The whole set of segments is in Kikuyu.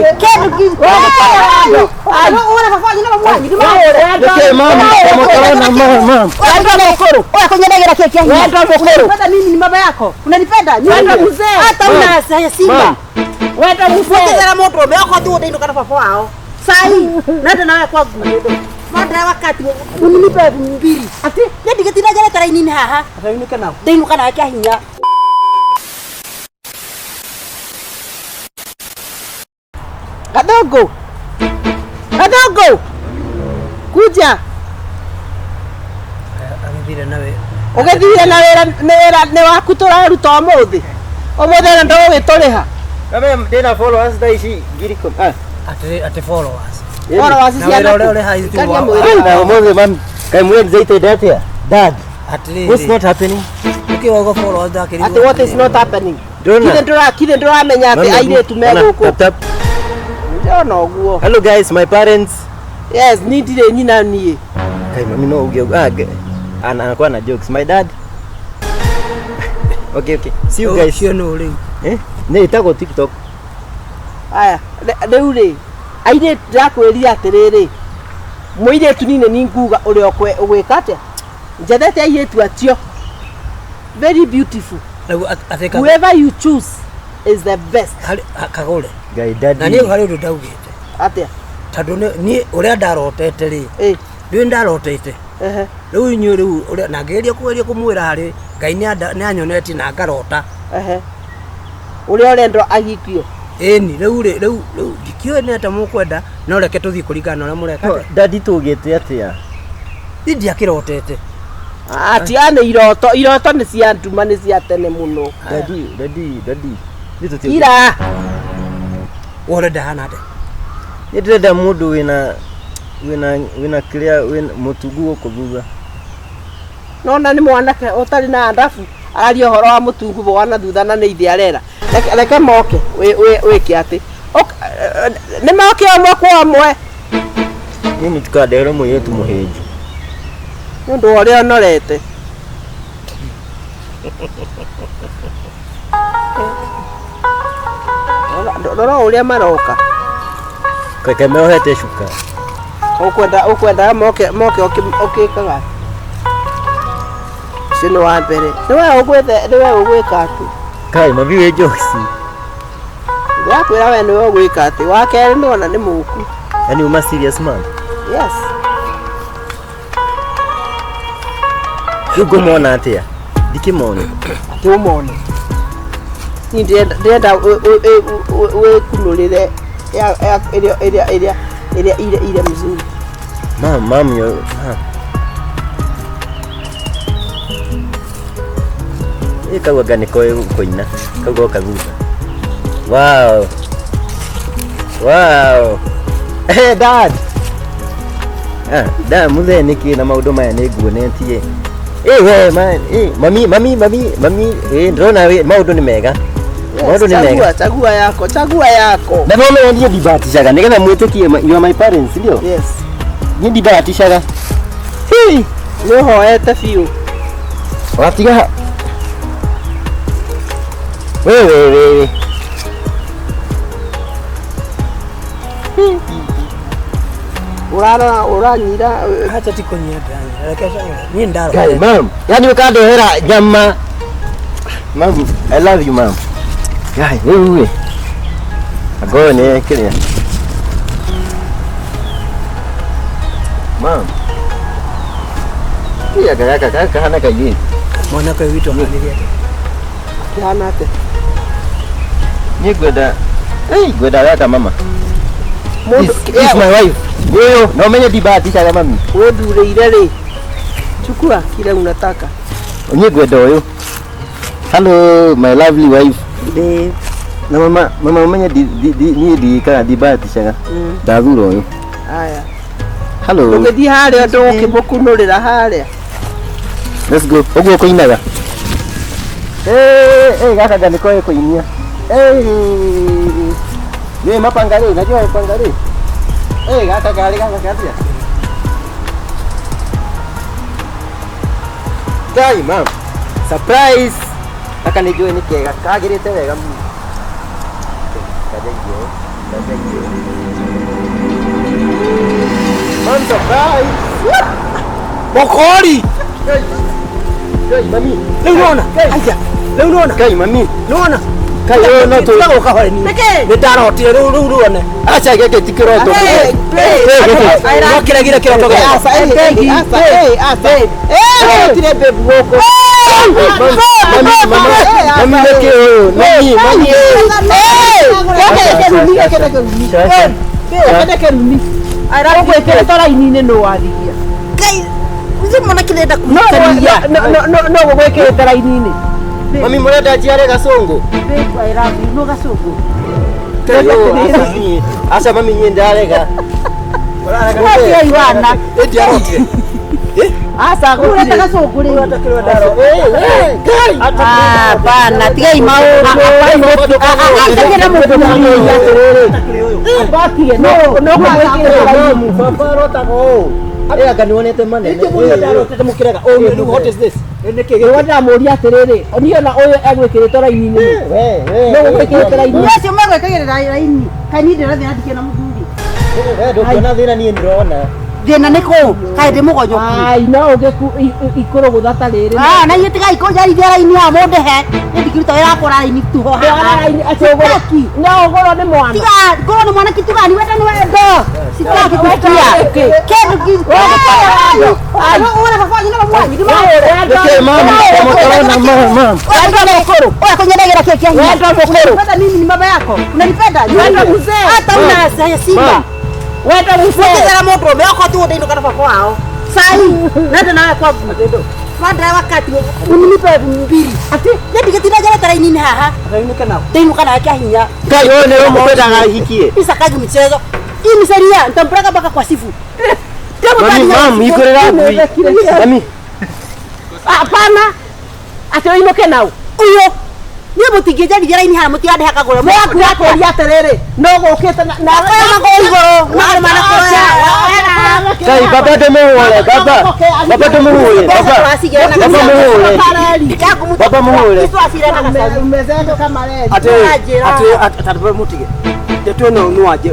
Nĩkĩ mama kama mama mama. Oya kunyendagira kile kia hinya. Wendo mukuru. Unanipenda mimi ni baba yako. Unanipenda? Wendo mzee. Hata una saya simba. Wendo mzee. Utezera moto me wako tu ndainuka na baba wao. Sai, nenda nawe kwangu. Mada wakati uninipe 2000. Ati Ndio ngereta raini haha. atainuke nao. Ndainuka nawe kia hinya. Kadogo. Kadogo. Kuja. Agĩthire na wĩra. Ũgĩthire na wĩra nĩ wĩra nĩ waku tũraruta ũmũthĩ. Ũmũthĩ na ndũgũgĩtũrĩha. Kama ndina followers thaa ici 10,000. Ah. Atĩ followers. Followers Na ciana. wĩra ũrĩa ũrĩ high Karia wa- mwĩrĩ. Na ũmũthĩ mam kaĩ mwĩ excited atĩa? Dad, Atĩrĩrĩ. what's not happening? Nĩkĩ wauga followers ndakĩrigwo Atĩ what is not happening? Ndona. Kithe ndũra kithe ndũramenya atĩ Mami, airĩtu me ona, gũkũ. tap, tap. Ndĩrona ũguo. Hello guys, my parents. Yes, ni ndirĩ nyina niĩ. Kai mami no uge ah, anakuwa na jokes. My dad. Okay, okay. See you guys. Ũcio nũ rĩu? Eh? Nĩ ĩtagwo TikTok. Aya, rĩu rĩ, airĩtu ndĩrakwĩrire atĩrĩrĩ, mũirĩtu niĩ nĩ nguga ũrĩa ũgwĩka atĩa? Njendete airĩtu acio. Very beautiful. Rĩu atĩ Whoever you choose is the best. kagũre. Guy daddy. Na niĩ harĩ ũndũ ndaugĩte. Atĩa? Tondũ niĩ ũrĩa ndarotete rĩ, Ĩ, ndiũĩ ndarotete. ehe, Rĩu inyuĩ rĩu ũrĩa na ngĩgeria kũgeria kũmwĩra harĩ Ngai nĩanyonetie na ngarota. ehe. Ũrĩa ũrendwo ahikio. Ĩni rĩu rĩ rĩu rĩu ndikĩũĩ nĩ atĩa mũkwenda no reke tũthiĩ kũringana na ũrĩa mũreka. No, daddy tũgĩte atĩa? Niĩ ndiakĩrotete. Atiane iroto, iroto nĩ cia nduma nĩ cia tene mũno. Daddy, daddy, daddy. Nĩ tũtiũĩ. Ira. We ũrenda hana atĩa? Nĩ ndĩrenda mũndũ wĩna wĩna wĩna kĩrĩa wĩna mũtungu gũkũ thutha. Nona nĩ mwanake ũtarĩ na ndabu araria ũhoro wa mũtungu wana thutha na nĩ ithe arera. Reke moke wĩke atĩ. Nĩ moke ũmwe kwa ũmwe Niĩ nĩtũkandeherwo mũirĩtu mũhĩnju. nĩ ũndũ wa ũrĩa ũnorete. Rora ũrĩa maroka. Keke meohete cuka. Ũkwenda ũkwenda moke moke ũkĩkaga. Ũcio nĩ wa mbere. Nĩ we ũgwĩte nĩ we ũgwĩka atĩ. Kai mami wĩ jokes. Ndĩrakwĩra we nĩwe ũgwĩka atĩ. Wa kerĩ nĩwona nĩ mũku. Yaani uma serious man. Yes. Rĩu ngũmona atĩa? Ndikĩmone. Atĩ ũmone. Niĩ ndĩrenda wĩkunũrĩre ĩrĩa ĩrĩa ĩrĩa ĩrĩa ile ile mzuri. Mam, mam, yo, mam. Ĩ kau anga nĩkoĩ kũina. Kau goka thutha. Wow. Wow. Hey, dad. Ah, da muthee nĩkĩ na maũndũ maya nĩ nguonetie. Ĩ we man, ĩ mami mami mami mami ĩ ndĩrona maũndũ nĩ mega. Maũndũ nĩ mega. Chagua, chagua yako, chagua yako. Na no menya niĩ ndibahatishaga nĩgetha mwĩtĩkie you are my parents ndio? Yes. Niĩ ndibahatishaga. Hey! Nĩ ũhoete biũ. Watiga wewe wewe. Ũrarora ũranyira Acha ti kũnyia ndanyira. Reke cagũre. Niĩ Guy, ndarotete. mam, yani ukandehera nyama. Mam, I love you mam. Guy, wewe. Agoe nĩ kĩrĩa. Mam. Iya gaka gaka kahana kairĩtu. Mwanake ũyũ witũ ahanire atĩa? kĩhana atĩa? Niĩ ngwenda, hey, ngwenda gaka mama. Mũndũ This is my wife. Ũyũ, na ũmenye ndibahatishaga mami. wĩthurĩire rĩ. Chukua kile unataka. Niĩ ngwenda ũyũ. Hello, my lovely wife. Babe. Na mama, mama ũmenye niĩ ndiĩkaga ndibahatishaga. Ndathura ũyũ. Aya. Hello. Ũgĩthiĩ harĩa ũndũ ũkĩmũkunũrĩra harĩa. Let's go. Ũguo kũinaga. Eh, eh, gaka nga nĩkoĩ kũinia. Eh. Nĩ mapanga rĩ, najua mapanga rĩ. Eh, gaka karĩ gaka katia. Guy, mam. Surprise. Gaka nĩ njũĩ nĩ kega, kagĩrĩte wega mũno. Kaja irio. Mom, surprise! Mokori. Ngai, mami. Rĩu nona. Aya. Rĩu nona. Ngai, mami. Nona. Ngai, ũyũ no tũ- Tiga gũka hore niĩ. Nĩkĩ? Nĩ ndarotire rĩu rĩu rĩu one. Aca gĩkĩ ti kĩroto. Hey, Hey, gĩkĩ. No kĩregire kĩroto gĩakwa. Aca, eh, aca, eh, aca. Eh, gũtirĩ babe gũkũ. Mami, mama, mami nĩkĩ ũyũ? Mami, mami. Ũgwĩkĩrĩtwo raini-inĩ nũ wathigia Ngai, mzee mwana kĩrenda no kũhikania. no gũgwĩkĩrĩte raini-inĩ. Mami mũrenda njiare gacũngũ? Babe, I love you. No gacũngũ. Ngai, ũyũ, aca niĩ. Aca mami niĩ ndarega. Watigai wana. Ĩ ndiarotire. Aca Ũrenda gũtirĩ. gacũngũ rĩ. Hey, hey, Ngai. Ah, bana, tigai maũndũ. Acaria mũndũ Batige no no gũgwĩkĩrĩte raini. Baba arotaga ũũ. Ĩ anga nĩwonete manene. Nĩkĩ mũndũ ndarotete mũkĩrega? Oh, rĩu what is this? Nĩkĩ gĩkĩ? Nĩguo ndĩramũria atĩrĩrĩ, niĩ ona ũyũ egwĩkĩrĩtwo raini-inĩ. We, we, No gũgwĩkĩrĩte raini. Nĩ acio megwĩkagĩrĩra raini. Kaĩ niĩ ndĩrathiĩ na ndikĩona mũthuri. We ndũkuona thĩna niĩ ndĩrona. Thĩna nĩ kũ? Kaĩ ndĩ mũgonyoku. Ai no ũngĩku ikũrũgũtha ta rĩrĩ. Ah, na inyuĩ tigai kũnjarithia raini haha mũndĩhe. Niĩ ndingĩruta wĩra wa kũra raini tu ho Ndwara haha. raini atĩ ũgũrwo. Sitaki. No ũgũrwo nĩ mwana. Tiga, ngorwo nĩ mwanake tiga ni wenda nĩ wendo. Sitaki kusikia. Kĩndũ kĩ. Ũra baba wanyu na mamu wanyu. Nĩkĩ mami? Mũtarona mama. Oya kunyendagĩra kĩo kĩa hinya. Wendo mũkũrũ. Unanipenda mimi ni baba yako. Unanipenda? Wendo mzee. Hata una saya simba. Wendo mzee. Ũkĩthera mũndũ ũmwe okorwo ti ũndĩinũka na baba wao. Sai, nenda nawe kwangu. Wanda wakati uninipe 2000. Ati Niĩ ndigĩtinda njerete raini-inĩ haha. Athainũke nao. Ndĩinũka nawe kĩa hinya. Ngai ũyũ nĩwe mũkwendaga hikie. Isakagi mchezo. Hii ni sheria, nitampeleka mpaka kwa sifu. Mami, mam, hingũrĩra ngui. Mami, hapana. Atĩ ũinũke nao. Ũyũ. Niĩ mũtingĩnjarithia raini haha mũtirandeha kagũrũ. Ndĩrakũria atĩrĩrĩ, no gũkĩte na Oya magũrũ igũrũ. Magũrũ manakoya. Ngai, baba ndũmũhũre, baba. Baba ndũmũhũre, baba. Baba mũhũre. Baba mũhũre. Atĩ atĩ atĩ mũtige. Ndeto ĩno nĩ wanje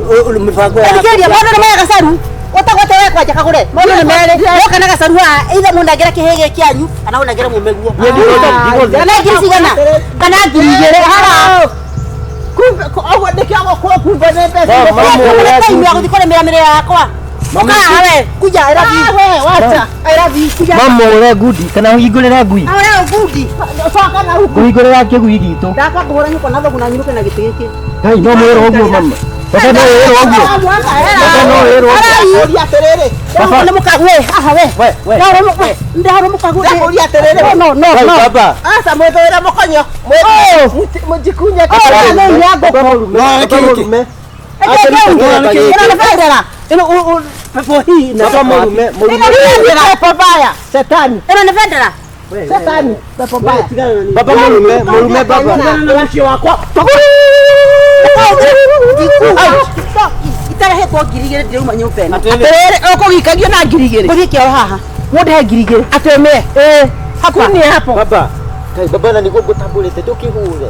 mĩbango ya Thikĩrĩria maũndũ nĩ maya gacaru. Ũtagwete we kwanja kagũre. Maũndũ nĩ merĩ. Woka na gacaru haha, either mũnengere kĩhĩ gĩkĩ kĩanyu kana ũnengere mũmeguo. Niĩ ndigũthiĩ. Kana ngiri cigana? Kana 2000 haha. Kumbe ũguo nĩkĩo gũkũ kumbe nĩ mbeca. Mama, mũhũre Time ya gũthiĩ kũrĩmĩra mĩrĩo yakwa. Ũka haha we, kuja I love you. We wacha. I love you, kuja. Mamũhũre ngundi kana ũhingũrĩre ngui. Ahũre ngundi. Coka na huku. Ngũhingũrĩra kĩgui gitũ. Ndakwa ngũhũra nyũkwa na thoguo na nyũrũke na gĩtĩ gĩkĩ. Ngai no mwĩrwo ũguo mama. Baba no wĩrwo ũguo. Baba no wĩrwo ũguo. Ndakũria atĩrĩrĩ. Baba. Nĩ mũkague haha we. We, we. Ndahũrwo mũkague. Ndakũria atĩrĩrĩ. No, no, Ngai no. baba. Aca mwĩthũĩre mũkonyo. Mũjikunye Oh, no, ya ngũkũ. Baba mũrume. Baba mũrume. Ĩno nĩ bendera. Ĩno pepo hii na Baba mũrume. Mũrume. Ĩno nĩ pepo mbaya. Shetani. Ĩno nĩ bendera. Shetani. Pepo mbaya. Baba mũrume. Mũrume baba. na ũcio wakwa. Itarehetwo 2000 ndĩrauma nyũmba ĩno. Atĩrĩrĩ ũkũgikagio na 2000. Ngũthiĩ kĩoro haha. Mũndehe 2000. Atĩ ũmĩe. Eh, Hapa. Kunia hapo. Baba. Ngai baba na nĩguo ngũtambũrĩte ndũkĩhũre.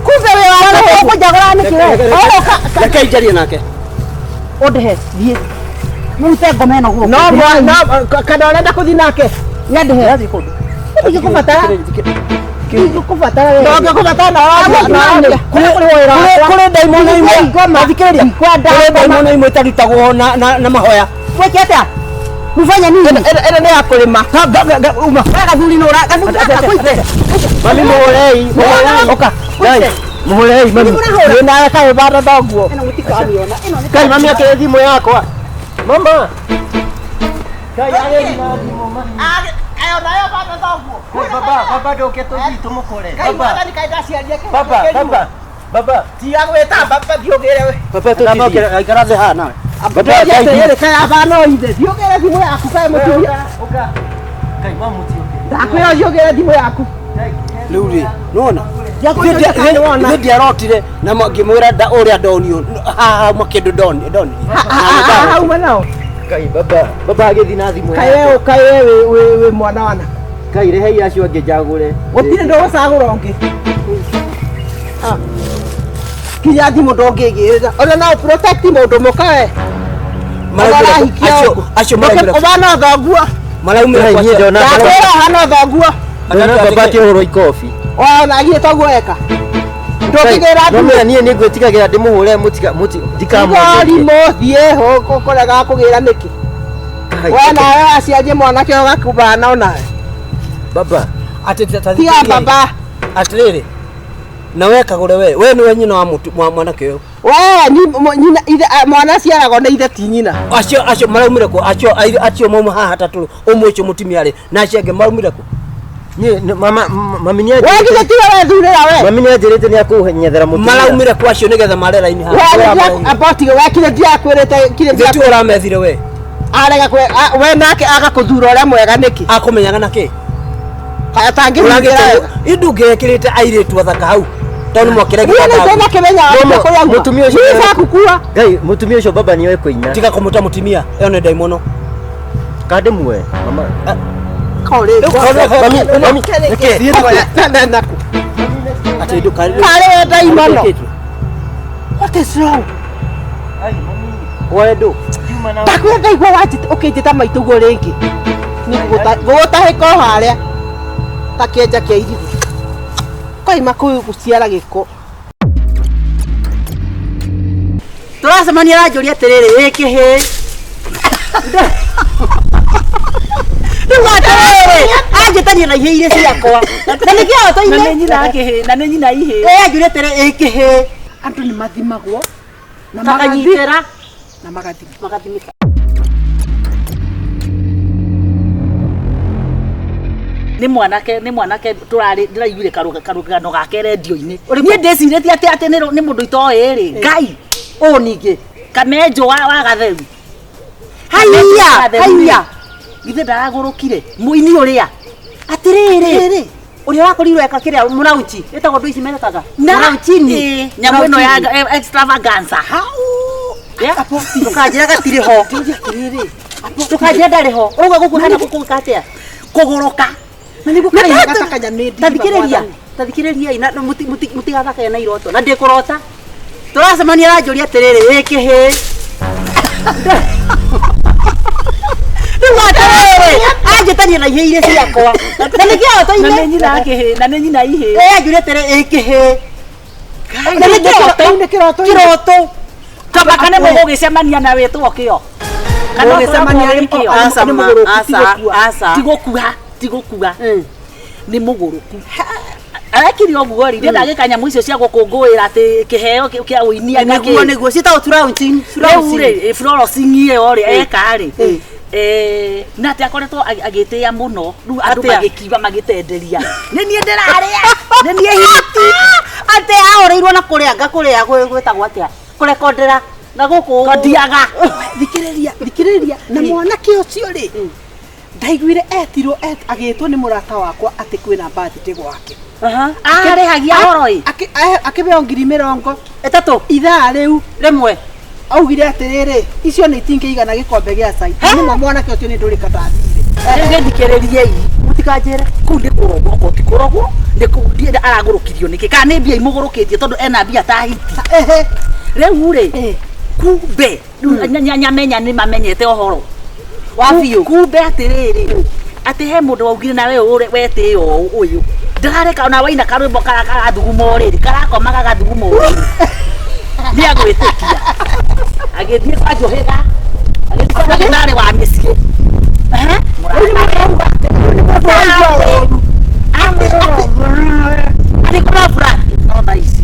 Kumbe wĩ wa Ũkũnjagũra nĩkĩ we? Reke njarie nake. Ũndehe thiĩ. Mũrute ngoma ĩno gũkũ. No mwana kana ũrenda kũthiĩ nake. Nyandehe. Ndingĩkũbatara. Ndingĩkũbatara we. Ndũngĩkũbatara na ũraria. Kũrĩ ndaimono imwe. Thikĩrĩria. Kũrĩ ndaimono imwe itarutagwo na mahoya. Weke atĩa? Mfanye nini? Ĩno nĩ ya kũrĩma. Uma. We gathuri nĩ ũra gathuri gaka kũite. Mami mũhũrei. Mũhũrei. Ũka. Ngai. Mũhũrei mami. Wĩ nawe kaĩ bado thoguo. Ĩno mũtikamiona. Ĩno nĩ Ngai mami akĩrĩ thimũ yakwa. Mama. Ngai agĩthi na thimũ mami. Ayo nayo bado thoguo. Ngai baba, baba ndũke tũthiĩ tũmũkore. Ngai Baba. mwathani kaĩ ndaciaria kĩheo Baba, kĩrĩmwe. baba. Baba. Tiga gwĩtamba baba thiĩ ũgĩre we. Baba tũthiĩ. Aikara thĩ haha nawe. Baba Ndũria Ngai. atĩrĩrĩ kaĩ abana ithe thiĩ ũgĩre thimũ yaku kaĩ mũtumia. Ũka. Ngai mamu tiũke. Ndakwĩra thiĩ ũgĩre thimũ yaku. Rĩu rĩ, nĩwona? Ndiakũnjũria kana nĩwona. Ithuĩ ndiarotire na ngĩmwĩra ũrĩa ndonio haha hauma kĩndũ ndonire. Hauma nao. Ngai baba. Baba agĩthiĩ na thimũ Kaĩ yakwa. we kaĩ we wĩ mwana wana. Ngai rehei acio angĩ njagũre. Gũtirĩ ndũgũcagũra ũngĩ. Kinya thimũ ndũngĩgĩrĩra. Ona no protect mũndũ mũka we. Maraumire acio maraumire Ũbana thoguo. Maraumire kwa Niĩ ndona Ndakwĩra hana thoguo. Ndona baba akĩhũrwo ikobi. Ona githĩ toguo eka. Ndũngĩgĩra No thimũ. mena niĩ nĩ ngwĩtigagĩra ndĩmũhũre mũtiga mũti Ngori mũthiĩ kũrega kũgĩra nĩkĩ? We nawe waciarie mwanake ũgakubana onawe. Baba. Atĩ Tiga baba. Atĩrĩrĩ. Na we kagũre we. We nĩwe nyina wa mũtu wa mwanake ũyũ. We ni nyina ithe mwana aciaragwo nĩ ithe ti nyina. Acio acio maraumire kũ? Acio acio mauma haha atatũ ũmwe ũcio mũtumia rĩ na acio angĩ maraumire kũ? Niĩ mama mami nĩ We githĩ tiwe wethurĩra we. Mami nĩ anjĩrĩte nĩ akũnyethera mũtumia. Maraumire kwa acio nĩgetha mare raini haha. We nĩ we kire ndiakwĩrĩte kire Githĩ tiwe ũramethire we? Arega kwe we nake aga kũthura ũrĩa mwega nĩkĩ? Akũmenyaga na kĩ? Atangĩhingĩra wega. Indũngĩekĩrĩte airĩtu athaka hau tondũ mwakĩregire Niĩ nĩ ndakĩmenya kũrĩa auma. Mũtumia ũcio Niĩ cakukua. Ngai mũtumia ũcio baba nĩoĩ kũina. Tiga kũmũta mũtumia ĩyo nĩ ndaimono. Kandĩmue mama. Karĩ Mami mami nĩkĩ? Atĩ ndũkarĩ we ndaimono. What is wrong? Wendo. Ndakwĩra ndaigua wanjĩta ũkĩnjĩta maitũ guo rĩngĩ. Nĩ ngũgũtahĩka o harĩa ta kĩenja kĩa irigũ. Kaima kũu gũciara gĩko. Tũracemania aranjũria atĩrĩrĩ ĩ kĩhĩ. Rĩu atĩrĩrĩ anjĩtania na ihĩ iria ciakwa. Na nĩ kĩhoto-inĩ. Na nĩ nyina kĩhĩ, na nĩ nyina ihĩ. Ĩ anjũria atĩrĩ ĩ kĩhĩ. Andũ nĩ mathimagwo na Makanyitĩra na magathima. Magathimĩka. Nĩ mwanake nĩ mwanake tũrarĩ ndĩraiguire karũgano gake rendio-inĩ. Niĩ ndĩcirĩtie atĩ atĩ nĩ mũndũ itoĩ rĩ. Ngai Ũũ ningĩ. Kamenjo wa Gatheru. Haiya haiya. Githĩ ndaragũrũkire mũini ũrĩa. Atĩrĩrĩ. Ũrĩa wakorirwo eka kĩrĩa mũraunchi ĩtagwo ndũ ici merekaga. Mũraunchini. Nyamũ ĩno ya extravaganza. Ndũkanjĩra gatirĩ ho. Ndũkanjĩra ndarĩ ho. Ũrauga gũkũ hana gũkũ gwĩka atĩa? Kũgũrũka. Na nĩguo karaigua gatakanya nĩ Tathikĩrĩria. Tathikĩrĩriai na mũtigathakae na iroto na ndĩkũrota. Tũracemania aranjũria atĩrĩrĩ ĩ kĩhĩ. Rĩu atĩrĩrĩ anjĩtania na ihĩ iria ciakwa. Na nĩ kĩhoto-inĩ. Na nĩ nyina kĩhĩ, na nĩ nyina ihĩ. Ĩ anjũria atĩrĩ ĩ kĩhĩ. Na nĩ kĩroto-inĩ kĩroto-inĩ. Kĩroto. Tondũ kana mũgũgĩcemania na wĩtwo kĩo. Kana Mũgũgĩcemania ũkoragwo wĩ kĩo. Aca Nĩ ma, mũgũrũku, aca, ti gũkua. aca. Ti gũkua, ti gũkua. Nĩ mũgũrũku. Arekire ũguo rĩ, ndĩndagĩka nyamũ icio cia gũkũngũĩra atĩ kĩheo kĩa ũini anga Nĩguo kĩ. nĩguo ciĩtagwo turaunching. Rĩu rĩ, florosing ĩyo rĩ, eka rĩ. Na atĩ akoretwo agĩtĩĩa mũno rĩu andũ Atĩa? magĩkiuga magĩtenderia. Nĩ niĩ ndĩrarĩa, nĩ niĩ hiti. Atĩ ahũrĩirwo na kũrĩa anga kũrĩa gwĩtagwo atĩa? Kũrekondera na gũkũ Kondiaga. Thikĩrĩria thikĩrĩria na mwanake ũcio rĩ ndaiguire etirwo agĩtwo nĩ mũrata wakwa atĩ kwĩna birthday gwake. Arĩhagia horo ĩ. Akĩheo ngiri mĩrongo ĩtatũ ithaa rĩu rĩmwe. Augire atĩrĩrĩ icio nĩ itingĩigana gĩkombe gĩa cai. Nĩma mwanake ũcio nĩ ndũrĩka ndathire. Rĩu gĩthikĩrĩriei. Mũtikanjĩre. Kũu nĩ kũrogwo okorwo ti kũrogwo nĩ kũu ndiĩ aragũrũkirio nĩkĩ kana nĩ mbia imũgũrũkĩtie tondũ ena mbia ta hiti. Rĩu rĩ kumbe rĩu nyamenya nĩ mamenyete ũhoro Wa biũ. Kumbe atĩrĩrĩ atĩ he mũndũ waugire nawe wetĩo ũũ ũyũ ndarareka ona waina karwĩmbo karathuguma ũrĩrĩ karakoma gagathuguma ũrĩrĩ nĩ agwĩtĩkia agĩthiĩ kwa Njohĩga agĩthiĩ kwa ndagĩtarĩ wa mĩciĩ. Atĩ kũra flat no thaa ici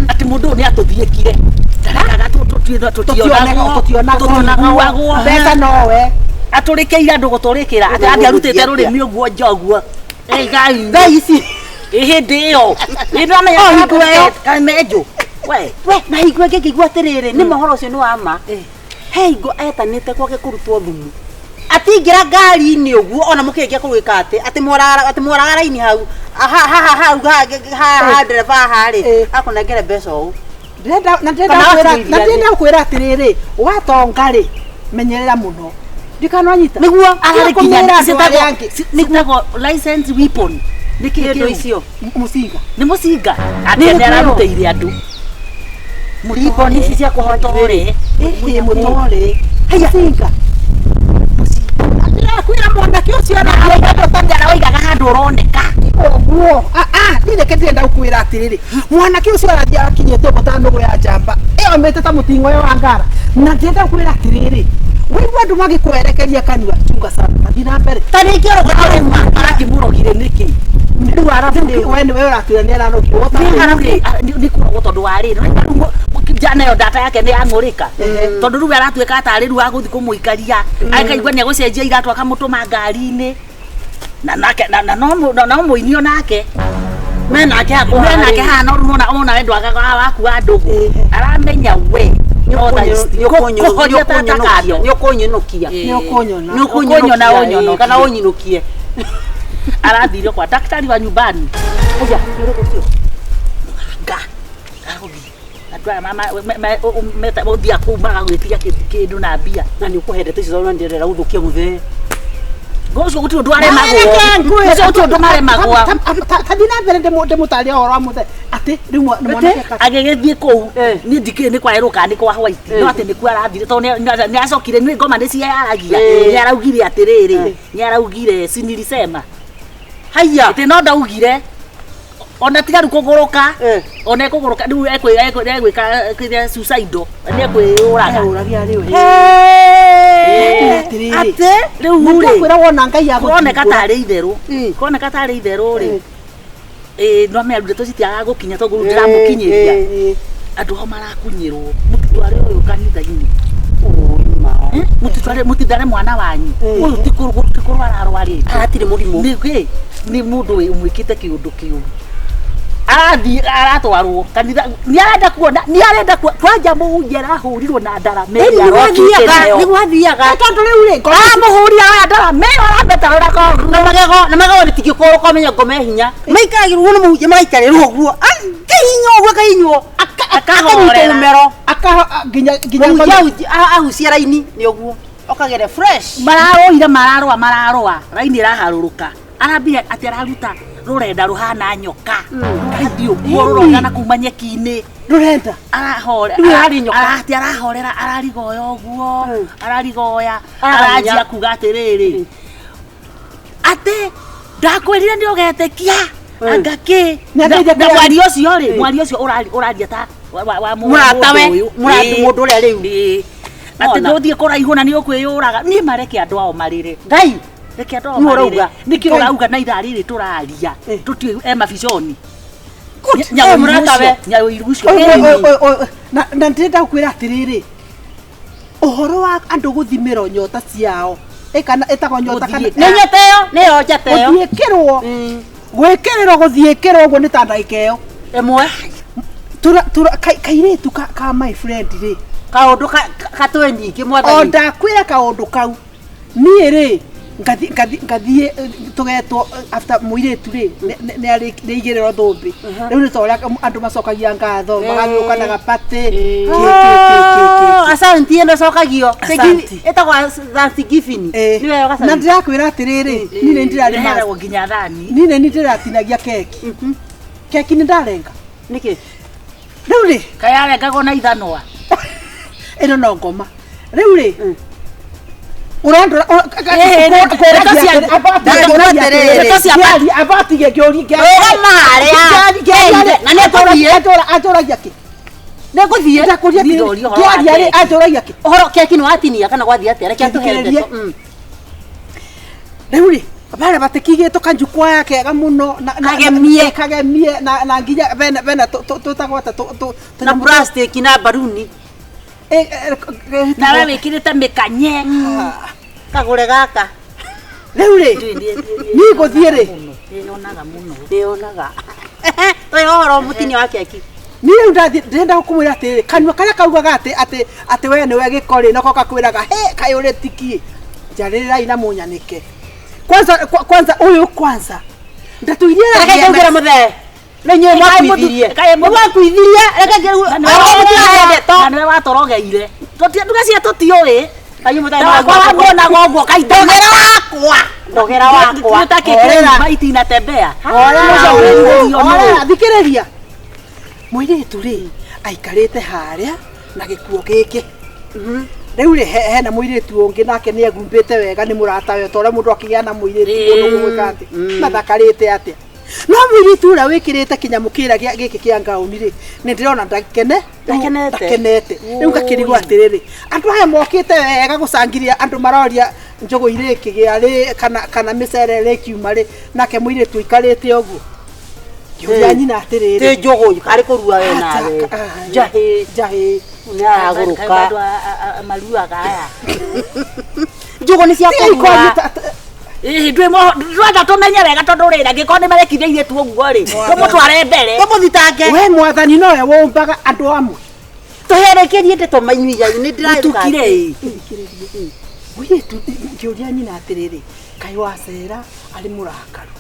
atĩ mũndũ ũyũ nĩ atũthiĩkire ndarekaga tũtionagwo tũtiguagwo Mbeca nowe. atũrĩkĩire andũ gũtũrĩkĩra atĩ angĩarutĩte rũrĩmĩ ũguo nja ũguo. Ngai Thaa ici. Ĩ hĩndĩ ĩyo ĩ ndĩramenya O hingo ĩyo. Kamenjo we We na hingo ĩngĩ ngĩigua atĩrĩrĩ nĩ mohoro ũcio nĩ wa ma. He hingo etanĩte gwake kũrutwo thumu. Atingĩra ngari-inĩ ũguo ona mũkĩrĩkia kũgwĩka atĩ atĩ mworaga raini hau haha hau ha ndereba haha rĩ akũnengere mbeca ũũ. Na ndĩrenda gũkwĩra atĩrĩrĩ watonga rĩ menyerera mũno. Ndikananyita. Nĩguo ararĩ nginya Kũmĩra andũ arĩa angĩ. citagwo license weapon. Nĩ kĩĩ Nĩ kĩu? icio. Mũcinga. Nĩ mũcinga. Atĩ nĩ ararutĩire andũ. Ribbon ici cia Mũtore. Ĩhĩ mũtore. Haya singa. Ndĩrakwĩra mwanake ũcio Tondũ waigaga handũ ũroneka. Ũguo. Ah ah, niĩ reke ndĩrenda gũkwĩra atĩrĩrĩ. Mwanake ũcio arathiĩ akinyĩte ũguo ta nũgũ ya njamba. Ĩyo mĩte ta mũting'oe wa ngara. Na ndĩrenda gũkwĩra atĩrĩrĩ. Waigua andũ magĩkwerekeria kanua chunga sana. Thiĩ na mbere. Ta rĩngĩ ũroka Arakĩmũrogire nĩkĩ? Rĩu arabu We nĩwe ũratwĩra nĩ ararogirwo. Nĩ kũrogwo tondũ wa rĩrĩ. Rĩu nayo data yake nĩ yang'ũrĩka. Tondũ rĩu aratuĩka tarĩ rĩu agũthiĩ kũmũikaria. Akaigua nĩ egũcenjia iratũ akamũtũma ngari-inĩ. Na nake na no no mũini onake. Menake hakuhĩ. Menake haha no rĩu ona ona we ndwagaga waku wa ndũgũ. Aramenya we. Kũhoria tata kando. Nĩ ũkũnyũnũkia. Nĩ ũkũnyona. Nĩ Ũkũnyona ũnyonokie. Kana ũnyinũkie. Arathire kwa daktari wa nyumbani. Aya, nĩ ũrĩkũ ũcio? Nga. Aragũthiĩ. Andũ aya meta ũthiaga kũu magagwĩtia kĩndũ na mbia. Na nĩ ũkũhendete icio tondũ ndĩrenda gũthũkia mũthee. Ũcio gũtirĩ ũndũ aremagwo. Ũcio gũtirĩ ũndũ maremagwo. Tathiĩ na mbere ndĩmũtarie ũhoro wa mũthee. Atĩ rĩu mwanake Agĩgĩthiĩ kũu niĩ ndikĩũĩ nĩ kwa yellow kana nĩ kwa white no atĩ nĩkuo arathire tondũ nĩ acokire nĩ ngoma nĩ ciaragia nĩ araugire atĩrĩrĩ nĩ araugire si nilisema Haiya. atĩ no ndaugire ona tiga rĩu kũgũrũka ona ekũgũrũka rĩu egwĩka kĩrĩa suicidal nĩ ekwĩyũraga Ũragia rĩu. Atĩ rĩu rĩ Ndakwĩra wona Ngai kũroneka agũtungũra. tarĩ itherũ kũroneka tarĩ itherũ rĩ ĩĩ no mĩaru ndeto citiagaga gũkinya tondũ rĩu ndĩramũkinyĩria andũ ao marakunyĩrwo mũtitware ũyũ kanitha-inĩ mũtitware mũtithare mwana wanyu ũyũ ti kũrwara arwarĩte hatirĩ mũrimũ. nĩ kĩ nĩ mũndũ ũmwĩkĩte kĩũndũ kĩũru arathiĩ aratwarwo kanitha nĩ arenda kuona nĩ arenda kwanja mũhunjia arahũrirwo na ndarama ĩrĩa arokĩte nayo Nĩ gwathiaga. Tondũ rĩu rĩ aramũhũrira oya ndarama ĩyo arametarũra Na magego na magego rĩtingĩkorwo ũkamenya ngoma e hinya. Maikaragĩrwo nĩ mũhunjia magaikarĩrwo ũguo. Akahinywo ũguo akahinywo. Akanyitwo Akahorera. mũmero. aka nginya nginya Mũhunjia ahucia raini nĩ ũguo. Ũkagere fresh. mararũire mararũa mararũa raini ĩraharũrũka arambire atĩ araruta rũrenda rũhana nyoka rũrathiĩ ũguo rũrongana kuma nyeki-inĩ rũrenda. arahore Rĩu ĩrarĩ nyoka. arati arahorera ararigoya ũguo ararigoya Ararinya. aranjia kuga atĩrĩrĩ atĩ ndakwĩrire nĩ ũgetĩkia anga kĩ Nĩ andeithia na kũrĩa- mwaria ũcio rĩ mwaria ũcio ũraria ta wa Mũratawe, mũndũ ũyũ. mũrata mũndũ ũrĩa rĩu. Ĩĩ. Atĩ Ona. ndũthiĩ kũraihu na nĩ ũkwĩyũraga niĩ mareke andũ ao marĩre Ngai. reke andũ ao Nĩ marĩre ũrauga? nĩkĩ ũrauga na ithaa rĩrĩ tũraria tũtiũĩ e mabiconi Eh, mũratawe. nyawĩiru ũcio Na na ndĩrenda gũkwĩra atĩrĩrĩ. Ũhoro wa andũ gũthimĩrwo nyota ciao. Ĩkana ĩtagwo nyota kana Gũthiĩka. Nĩ nyota ĩyo, nĩyo njata ĩyo. gũthiĩkĩrwo. Gwĩkĩrĩrwo gũthiĩkĩrwo ũguo nĩ ta ndagĩka ĩyo. Ĩmwe. Tura tura kairĩtu ka my friend rĩ. Kaũndũ katwe nyingĩ O mwathani. ndakwĩra kaũndũ kau. Niĩ rĩ ngathiĩ tũgetwo after mũirĩtu rĩ nĩ aigĩrĩrwo thũmbĩ. Rĩu nĩ ta ũrĩa andũ macokagia ngatho magagĩũka na gabati. Oh, Asante ĩno ĩcokagio. Asante. Ĩtagwo Thanksgiving. Nĩwe Na gacanti. ndĩrakwĩra atĩrĩrĩ niĩ nĩ ndĩrarĩ ĩheagwo nginya thani niĩ nĩ ndĩratinagia keki. Keki nĩ ndarenga. Nĩkĩ? Rĩu rĩ kaĩ arengagwo na ithanwa ĩno no ngoma. Rĩu rĩ ũrandora abatigie ngĩũria Rũgama harĩa. Na nĩ ngũthiĩ. anjũragia kĩ Nĩ ngũthiĩ. ndakũria Niĩ ndoria ũhoro wa kĩaria rĩ keki. anjũragia kĩ Ũhoro keki nĩ watinia kana gwathiĩ atĩa? Reke atũhe Thikĩrĩrie. ndeto. Mm. rĩu rĩ barĩa batikigĩtwo kanjukwaya kega mũno Kagemie. kagemie na nginya bena tũtagwo atĩa Na plastic na baruni. nawe wĩkĩrĩte mĩkanye Kagũre gaka. rĩu rĩ niĩ ngũthiĩ rĩ nĩyonaga mũno Nĩyonaga. Tũhe ũhoro mũtinia wa keki. niĩ rĩu ndathiĩ ndĩrenda gũkũmwĩra atĩrĩrĩ kanua karĩa kaugaga atĩ atĩ atĩ we nĩwe gĩko rĩ nako gakwĩraga he kaĩ ũrĩ tiki njarĩrĩrai na mũnyanĩke kwanza kwanza ũyũ kwanza ndeto iria Reke aragia ngũingĩre mũthee. Nĩ inyuĩ mwakuithirie. Kaĩ Nĩ mwakuithirie. Reke ngĩrĩ. Mũtirahe ndeto. na nĩwe watorogeire ndugacia tũtiũĩ Kaĩ mũthee wakwa wamuonaga ũguo kaita Ndogera wakwa. Ndogera wakwa. ũtakĩkĩra itinatembea Horera, Ũcio horera, thikĩrĩria mũirĩtu rĩ Aikarĩte harĩa na gĩkuo gĩkĩ. Rĩu rĩ hena mũirĩtu ũngĩ nake nĩ egumbĩte wega nĩ mũratawe ta ũrĩa mũndũ akĩgĩa na mũirĩtu mũndũ ũgwĩka atĩ mathakarĩte atĩa. No mũirĩtu ũrĩa wĩkĩrĩte kĩnyamũ kĩrĩa gĩkĩ kĩa ngaũni rĩ, nĩ ndĩrona ndakenete. Rĩu ngakĩrigwo atĩrĩrĩ, andũ aya mokĩte wega gũcangiria andũ maroria njũgũ irĩkĩgĩa rĩ kana mĩcere ĩrĩkiuma rĩ, nake mũirĩtu aikarĩte ũguo. Ngĩũria nyina atĩrĩrĩ, Ti njũgũ karĩ kũrua we nawe. Njahĩ. Njahĩ. Nĩ aragũrũka. Maruaga aya. Njũgũ nĩ cia kũrua. Ĩĩ ndwenda tũmenye wega tondũ rĩrĩ angĩkorwo nĩ marekire airĩtu ũguo rĩ tũmũtware mbere. Tũmũthitange. We mwathani nowe wũmbaga andũ amwe. Tũherekerie ndeto mainyuia nĩ Mũtukire ĩ. Mũirĩtu ngĩũria nyina atĩrĩrĩ, kaĩ wacera arĩ mũrakaru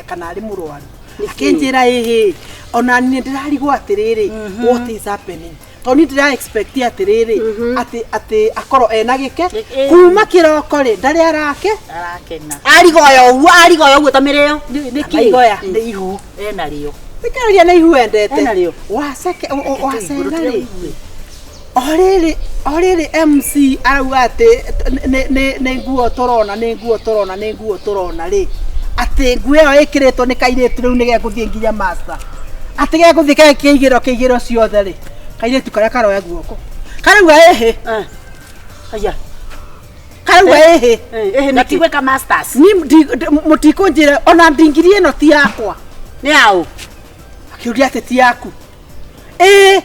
kana arĩ mũrwaru. Akĩnjĩra ĩhĩ, ona niĩ ndĩrarigwo atĩrĩrĩ, what is happening? Tondũ niĩ ndĩra expect atĩrĩrĩ, atĩ akorwo ena gĩke kuma kĩroko rĩ ndarĩ arake. Arakena. Arigoya ũguo, arigoya ũguo ta mĩrĩo. Nĩkĩ? Maigoya nĩ ihu. Ena rĩo. Thikĩrĩria nĩ ihu endete. Ena rĩo. Waceke wacera rĩ. O rĩrĩ MC arauga atĩ nĩ nguo tũrona, nĩ nguo tũrona, nĩ nguo tũrona rĩ. Atĩ nguo ĩyo ĩkĩrĩtwo nĩ kairĩtu rĩu nĩ gegũthiĩ nginya master. Atĩ gegũthiĩ kĩigĩro kĩigĩro ciothe rĩ. Kairĩtu karĩa karoya guoko. Karauga ĩhĩ. Aya. Karauga ĩhĩ. Ĩhĩ nĩkĩ? Gatigwĩka masters. Ni mũtikũnjĩra ona ndingiri ĩno ti yakwa. Nĩ yaũ? Akiuria atĩ ti yaku. Ĩĩ,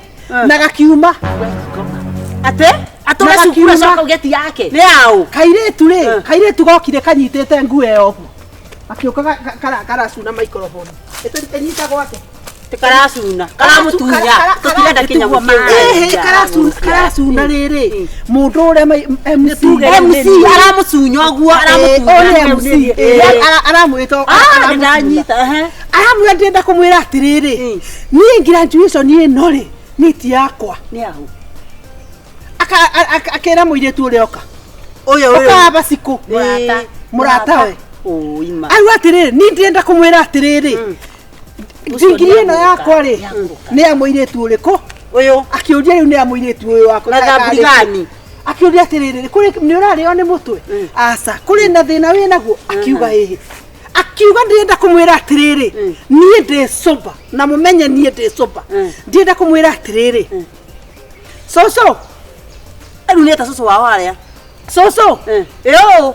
na gakiuma. Atĩ? Atũre cukuru acoka uge ti yake. Nĩ yaũ? Kairĩtu rĩ, kairĩtu gokire kanyitĩte nguo ĩyo ũguo. Akiũka karacuna microphone. Ĩnyitagwo atĩa? Karacuna, karamũtunya, tũtirenda kĩnyamũ kĩu. Ĩhĩ, karacuna rĩrĩ. Mũndũ ũrĩa MC MC aramũcunya ũguo, aramũtunya. MC aramwĩta Ndanyita, ehe. Aramwĩra ndĩrenda kũmwĩra atĩrĩrĩ, niĩ graduation ĩno rĩ, nĩ ti yakwa. Nĩ yaũ? Akĩra mũirĩtu ũrĩa oka. Ũyũ ũyũ. Ũkaba cikũ. Mũrata. Mũratawe. Ũima. Arauga atĩrĩrĩ, niĩ ndĩrenda kũmwĩra atĩrĩrĩ, ndingiri ĩno yakwa rĩ, nĩ ya mũirĩtu ũrĩkũ? Ũyũ. Akĩũria rĩu nĩ ya mũirĩtu ũyũ wakwa. Na thamburi gani? Akĩũria atĩrĩrĩ, kũrĩ nĩ ũrarĩo nĩ mũtwe? Aca, kũrĩ na thĩna wĩ naguo? Akiuga ĩhĩ. Akiuga ndĩrenda kũmwĩra atĩrĩrĩ, niĩ ndĩ sober, na mũmenye niĩ ndĩ sober. Ndĩrenda kũmwĩra atĩrĩrĩ, cũcũ. Rĩu nĩ eta cũcũ wao arĩa. Cũcũ. Ĩũ.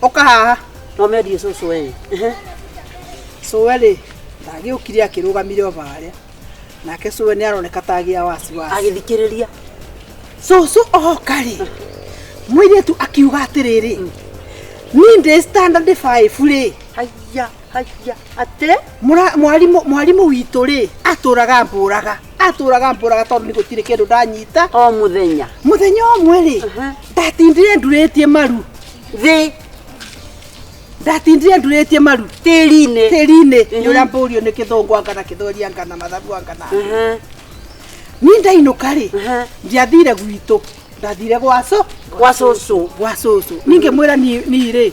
Ũka haha. No mendie cũcũ ĩ. Cũwe rĩ, ndagĩũkire akĩrũgamire o harĩa. Nake cũwe nĩ aroneka ta agĩa wasiwasi. Agĩthikĩrĩria. Cũcũ oka rĩ, mũirĩtu akiuga atĩrĩrĩ, niĩ ndĩ standard 5 rĩ. Haiya, haiya, atĩ? Mwarimũ witũ rĩ, atũraga mbũraga. Atũraga mbũraga tondũ nĩ gũtirĩ kĩndũ ndanyita. O mũthenya. Mũthenya ũmwe rĩ, ndatindire ndurĩtie maru. Thĩ. Ndatindire ndurĩtie maru. Tĩri-inĩ. Tĩri-inĩ. Nĩ ũrĩa mbũrio nĩ kĩthũngũ anga na kĩthweri anga na mathabu anga na. Niĩ ndainũka rĩ, ndiathire gwitũ. Ndathire gwa Gwa cũcũ. Gwa cũcũ. Niĩ ngĩmwĩra niĩ rĩ,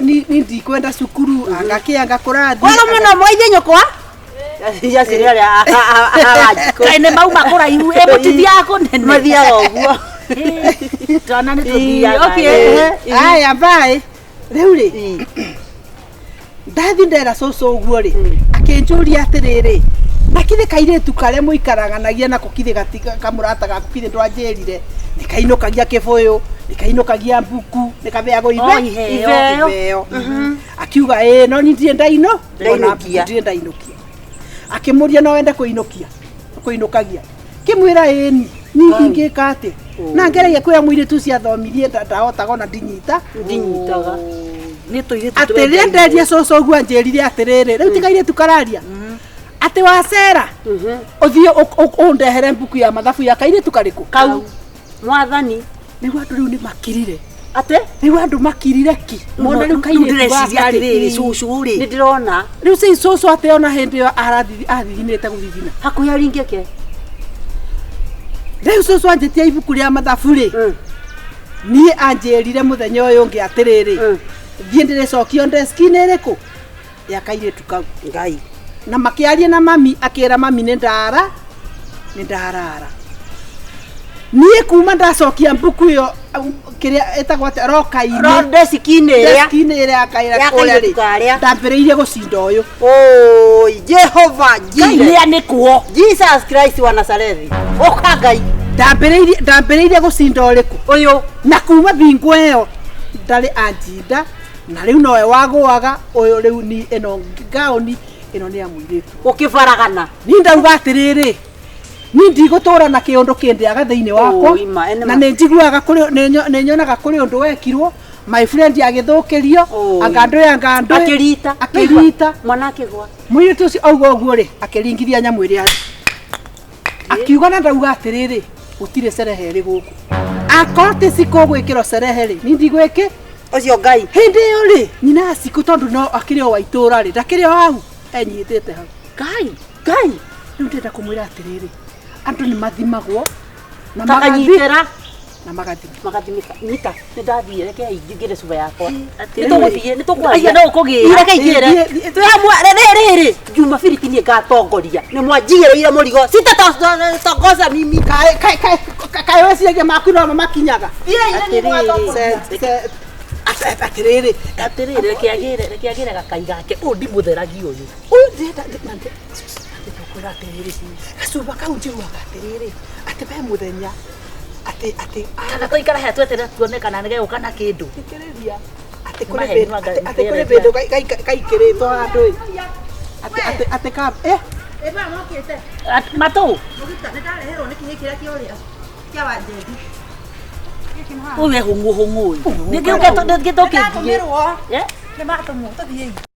niĩ ndikwenda cukuru, anga kĩ anga kũrathiĩ. Kwega mũno mwaithe nyũkwa. Iria arĩa aranjikũ. Kaĩ nĩ mauma kũraihu, ĩ mũtithiaga kũnene. Mathiaga ũguo. Twana nĩ tũthiaga. Okay. Aya, bye. Rĩu rĩ, ndathi ndera cũcũ ũguo rĩ, akĩnjũria atĩrĩrĩ, na kithĩ kairĩtu karĩa mũikaraganagia nako kithĩ kamũrata gaku kithĩ ndwanjĩrire, nĩ kainũkagia kĩbũyũ, nĩ kainũkagia mbuku, nĩ kabeagwo Iheo. iheo. Akiuga ĩĩ, no niĩ ndirĩ ndaino, ona mbuku Ndainũkia. ndirĩ ndainũkia. Akĩmũria no wende kũinũkia, kũinũkagia. Kĩmwĩra ĩĩ ni, niĩ ingĩka atĩa? Na ngeragia kwĩra mũirĩtu ũcio athomirie ndahotaga ona ndinyita. Ndinyitaga. Nĩ tũirĩtu Atĩ rĩrĩa nderia cũcũ ũguo anjĩrire atĩrĩrĩ, rĩu ti kairĩtu kararia. Atĩ wacera, ũthiĩ ũndehere mbuku ya mathabu ya kairĩtu karĩkũ? Kau. Mwathani. Nĩguo andũ rĩu nĩ makirire. Atĩ? Rĩu andũ makirire ki. Mona rĩu kairĩtu ndĩreciria gaka rĩ. atĩrĩrĩ, cũcũ rĩ. Nĩ ndĩrona. Rĩu ci cũcũ atĩ ona hĩndĩ ĩyo athithinĩte gũthithina. Hakuhĩ aringĩke. Rĩu cũcũ anjĩtie ibuku rĩa mathabu rĩ. Niĩ anjĩrire mũthenya ũyũ ũngĩ atĩrĩrĩ, thiĩ ndĩrĩcokio ndeski-inĩ ĩrĩkũ? Ya kairĩtu kau. Ngai. Na makĩaria na mami akĩra mami nĩ ndara nĩ ndarara. Niĩ kuma ndacokia mbuku ĩyo kĩrĩa ĩtagwo atĩa roka-inĩ Rodesikinĩ ĩrĩa deski-inĩ ĩrĩa ya kaira Ya kũrĩa kairĩtu rĩ karĩa. ndambĩrĩirie gũcinda ũyũ. Oi, Jehova Ngai Jireh. nĩ anĩkwo. Jesus Christ wa Nazarethi. Ũka Ngai. Ndambĩrĩirie gũcinda ũrĩkũ? Ũyũ. Na kuma bingo ĩyo ndarĩ anjinda na rĩu nowe wagũaga ũyũ rĩu ni ĩno gaoni ĩno nĩ ya mũirĩtu. Ũkĩbaragana. Ni ndauga atĩrĩrĩ ni ndigũtũra na kĩũndũ kĩndĩaga thĩinĩ wakwa Oi, ma, ene na ma. nĩ njiguaga kũrĩ nĩ nyonaga kũrĩ ũndũ wekirwo my friend agĩthũkĩrio Oi. anga ndũĩ anga ndũĩ Akĩrita. akĩrita Mwana akĩgwa. mũirĩtu ũcio auga ũguo rĩ akĩringithia nyamũ ĩrĩa akiuga na ndauga atĩrĩrĩ gũtirĩ cerehe ĩrĩ gũkũ akorwo ti cikũ gwĩkĩrwo cerehe rĩ ni ndigwĩkĩ Ũcio Ngai. hĩndĩ ĩyo rĩ nyina ya cikũ tondũ no akĩrĩ o wa itũũra rĩ ndakĩrĩ o hau enyitĩte hau Ngai. Ngai rĩu ndĩrenda kũmwĩra atĩrĩrĩ andũ nĩ mathimagwo na magathi Takanyitĩra. na magathima Magathimĩka. Nyita. Nĩ ndathiĩ reke ingĩre cuba yakwa. Nĩ Atĩrĩrĩ. tũgũthiĩ, nĩ tũkwaria. Aya no ũkũgĩra. Reke ingĩre. Thiĩ, thiĩ, Twĩhamwe rĩrĩ Jumapili ti niĩ ngatongoria. Nĩ mwanjigĩrĩire mũrigo. Sitatongoza mimi. kaĩ kaĩ kaĩ kaĩ weciragia maku no makinyaga Atĩrĩrĩ. Atĩrĩrĩ Atĩrĩrĩ reke agĩre reke agĩre gakai gake. Ũyũ ndimũtheragia ũyũ. ũyũ ndĩrenda ndĩkwĩra atĩrĩrĩ gacuba kau njiguaga atĩrĩrĩ atĩ be mũthenya atĩ atĩ Kana tũikare haha tweterere tuone kana nĩ gegũka na kĩndũ. thikĩrĩria atĩ kũrĩ Maheni bĩndũ no anga- atĩ kũrĩ bĩndũ kaikĩrĩtwo handũ ĩ atĩ atĩ atĩ ka eh Matũ. Ũyũ e hũng'ũ hũng'ũ ũyũ. Nĩngĩ ũngĩtũkĩthiĩ. Nĩ matũmwo tũthiĩ.